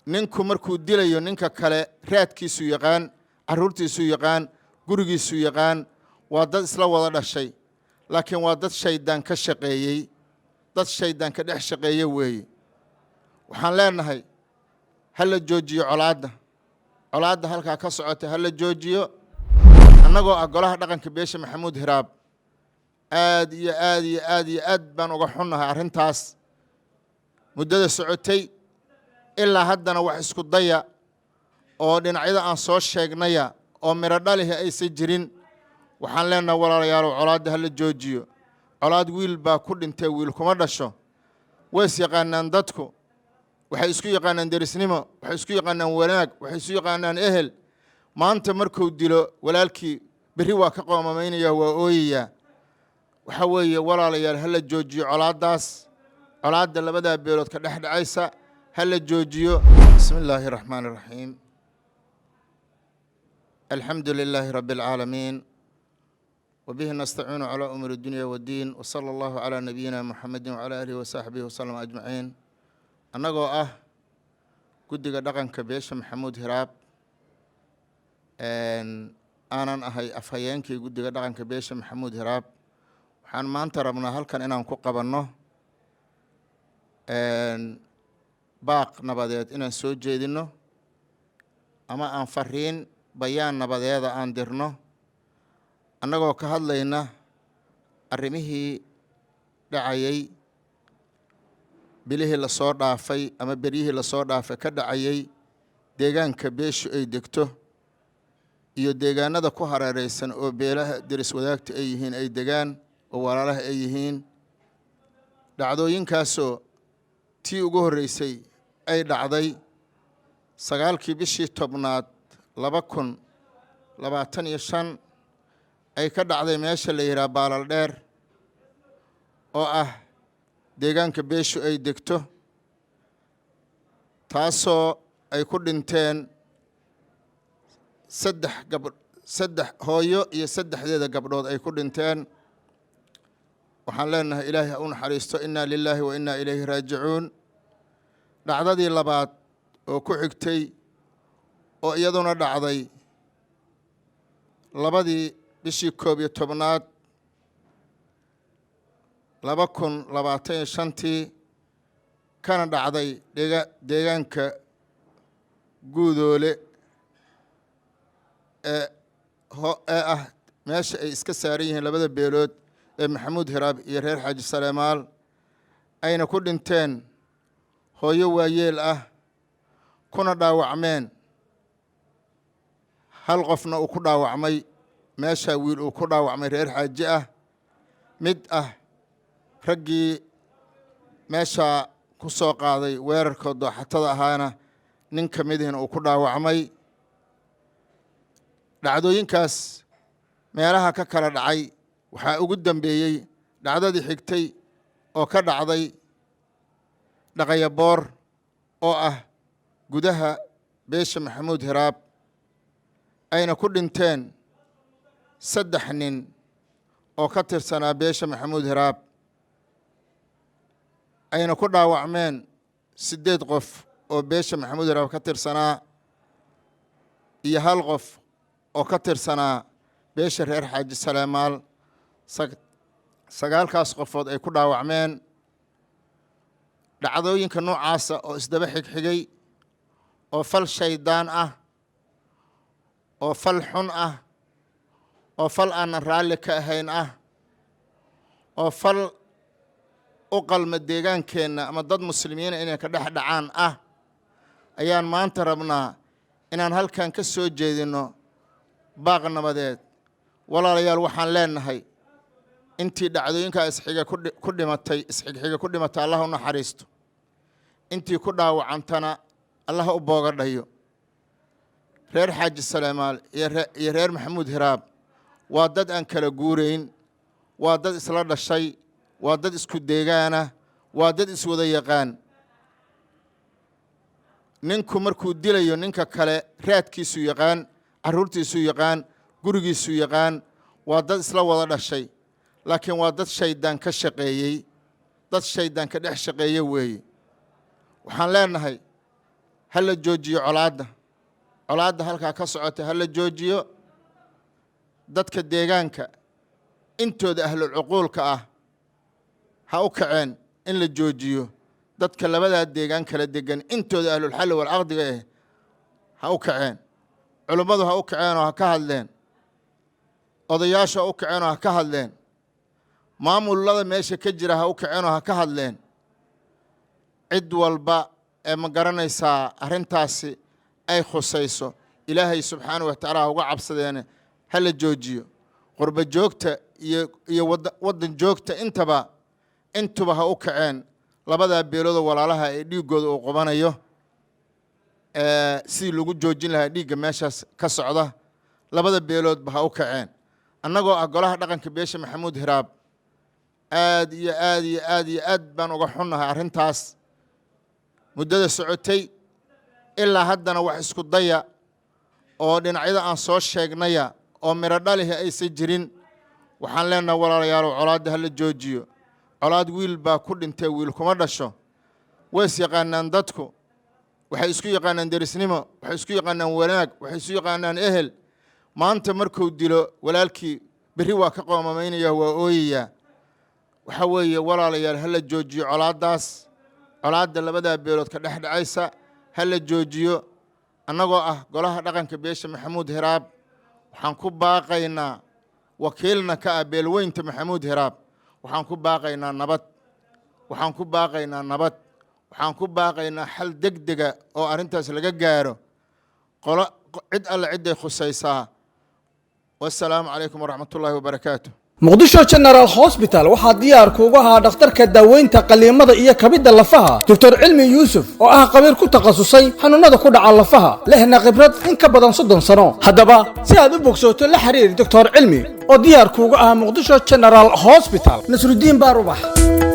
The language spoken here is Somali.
Ninku markuu dilayo ninka kale, raadkiisuu yaqaan, carruurtiisuu yaqaan, gurigiisuu yaqaan. Waa dad isla wada dhashay, laakiin waa dad shaydaan ka shaqeeyey, dad shaydaan ka dhex shaqeeye weeye. Waxaan leenahay, ha la joojiyo colaadda. Colaadda halkaa ka socota ha la joojiyo. Annagoo ah golaha dhaqanka beesha Maxamuud Hiraab, aad iyo aad iyo aad iyo aad baan uga xunnahay arrintaas muddada socotay. Ilaa haddana wax isku daya oo dhinacyada aan soo sheegnaya oo midho dhalihi aysan jirin. Waxaan leenahay, walaalayaalow, colaadda ha la joojiyo. Colaad wiil baa ku dhintay, wiil kuma dhasho. Ways yaqaanaan dadku, waxay isku yaqaanaan derisnimo, waxay isku yaqaanaan wanaag, waxay isu yaqaanaan ehel. Maanta markuu dilo walaalkii, berri waa ka qoomamaynaya, waa ooyayaa. Waxaa weeye, walaalayaal, ha la joojiyo colaaddaas. Colaadda labadaa beelood ka dhex dhacaysa ha la joojiyo. Bismi illaahi raxmaani raxiim. Alxamdu lilaahi rabbi alcaalamiin, wabihi nastaciinu calaa umuuri dunya waddiin, wsala allahu calaa nabiyina muxamedin wcalaa aalihi wasaxbihi wasalam ajmaciin. Annagoo ah guddiga dhaqanka beesha Maxamuud Hiraab, aanan ahay afhayeenkii guddiga dhaqanka beesha Maxamuud Hiraab, waxaan maanta rabnaa halkan inaan ku qabanno baaq nabadeed, inaan soo jeedinno ama aan fariin bayaan nabadeeda aan dirno, annagoo ka hadlayna arrimihii dhacayay bilihii lasoo dhaafay ama beryihii lasoo dhaafay ka dhacayay deegaanka beeshu ay degto iyo deegaanada ku hareereysan oo beelaha deris wadaagta ay yihiin ay degaan oo walaalaha ay yihiin. Dhacdooyinkaasoo tii ugu horreysay ay dhacday 9-kii bishii 10aad 2025, ay ka dhacday meesha la yidhaha Baalal Dheer oo ah deegaanka beeshu ay degto, taasoo ay ku dhinteen saddex gab saddex hooyo iyo saddexdeeda gabdhood ay ku dhinteen. Waxaan leenahay, Ilaahay ha u naxariisto. Innaa lilaahi wa innaa ilayhi raajicuun. Dhacdadii labaad oo ku xigtay oo iyaduna dhacday 2-dii bishii 11aad 2025-tii, kana dhacday deegaanka Guudoole ee ee ah meesha ay iska saaran yihiin labada beelood ee Maxamuud Hiraab iyo reer Xaaji Saleemaal, ayna ku dhinteen hooyo waayeel ah, kuna dhaawacmeen hal qofna uu ku dhaawacmay meesha, wiil uu ku dhaawacmay reer xaaji ah, mid ah raggii meesha ku soo qaaday weerarka dooxatada ahaana nin ka midihina uu ku dhaawacmay. Dhacdooyinkaas meelaha ka kala dhacay waxaa ugu dambeeyey dhacdadii xigtay oo ka dhacday Dhaqayaboor oo ah gudaha beesha Maxamuud Hiraab, ayna ku dhinteen saddex nin oo ka tirsanaa beesha Maxamuud Hiraab, ayna ku dhaawacmeen siddeed qof oo beesha Maxamuud Hiraab ka tirsanaa iyo hal qof oo ka tirsanaa beesha reer Xaaji Saleemaal. Sagaalkaas qofood ay ku dhaawacmeen. Dhacdooyinka noocaasa oo isdaba xigxigay oo fal shaydaan ah oo fal xun ah oo fal aanan raalli ka ahayn ah oo fal u qalma deegaankeenna ama dad muslimiina inay ka dhex dhacaan ah, ayaan maanta rabnaa inaan halkan ka soo jeedinno baaq nabadeed. Walaalayaal, waxaan leenahay, intii dhacdooyinkaa isxiga ku dhimatay, isxigxiga ku dhimatay, Allah u naxariisto. Intii ku dhaawacantana Allah u boogadhayo. Reer Xaaji Saleemaal iyo reer Maxamuud Hiraab waa dad aan kala guurayn, waa dad isla dhashay, waa dad isku deegaana, waa dad iswada yaqaan. Ninku markuu dilayo ninka kale, raadkiisuu yaqaan, carruurtiisuu yaqaan, gurigiisuu yaqaan. Waa dad isla wada dhashay, laakiin waa dad shaydaan ka shaqeeyey, dad shaydaan ka dhex shaqeeye weeye. Waxaan leenahay, ha la joojiyo colaadda. Colaadda halkaa ka socota ha la joojiyo. Ha la joojiyo colaadda, colaadda halkaa ka socota ha la joojiyo. Dadka deegaanka intooda ahlul cuquulka ah ha u kaceen in la joojiyo. Dadka labadaa deegaan kala degan intooda ahlulxalli walcaqdiga ah ha u kaceen, culummadu ha u kaceen oo ha ka hadleen, odayaasha ha u kaceen oo ha ka hadleen, maamulada meesha ka jira ha u kaceen oo ha ka hadleen. Cid walba ee ma garanaysaa arrintaasi ay khusayso, Ilaahay subxaanahu wa tacaala ha uga cabsadeene ha la joojiyo. Qurbo joogta iyo waddan joogta intaba, intuba ha u kaceen labadaa beeloodoo walaalaha ee dhiiggooda uu qubanayo sidii lagu joojin lahaa dhiigga meeshaas ka socda. Labada beeloodba ha u kaceen. Annagoo ah golaha dhaqanka beesha Maxamuud Hiraab, aad iyo aad iyo aad iyo aad baan uga xunnahay arrintaas muddada socotay. Ilaa haddana wax isku daya oo dhinacyada aan soo sheegnaya oo midho dhalihi aysan jirin. Waxaan leenaha, walaalayaalow, colaadda ha la joojiyo. Colaad wiil baa ku dhintay, wiil kuma dhasho. Ways yaqaanaan dadku, waxay isku yaqaanaan derisnimo, waxay isku yaqaanaan wanaag, waxay isu yaqaanaan ehel. Maanta markuu dilo walaalkii, berri waa ka qoomamaynaya, waa ooyayaa. Waxaa weeye, walaalayaal, ha la joojiyo colaaddaas. Colaadda labadaa beelood ka dhex dhacaysa ha la joojiyo. Annagoo ah golaha dhaqanka beesha Maxamuud Hiraab, waxaan ku baaqaynaa, wakiilna ka ah beelweynta Maxamuud Hiraab, waxaan ku baaqaynaa nabad, waxaan ku baaqaynaa nabad, waxaan ku baaqaynaa xal degdega oo arrintaas laga gaaro qolo cid alle cidday khusaysaa. Wasalaamu calaykum waraxmatullaahi wabarakaatu. Muqdisho General Hospital waxaa diyaar kuugu ahaa dhakhtarka daaweynta qaliimada iyo kabidda lafaha, Doctor Cilmi Yuusuf, oo ah khabiir ku takhasusay xanuunada ku dhaca lafaha, lehna khibrad in ka badan 30 sano. Haddaba si aad u bogsooto, la xiriir Doctor Cilmi oo diyaar kuuga ah Muqdisho General Hospital. Nasrudiin Baarubax.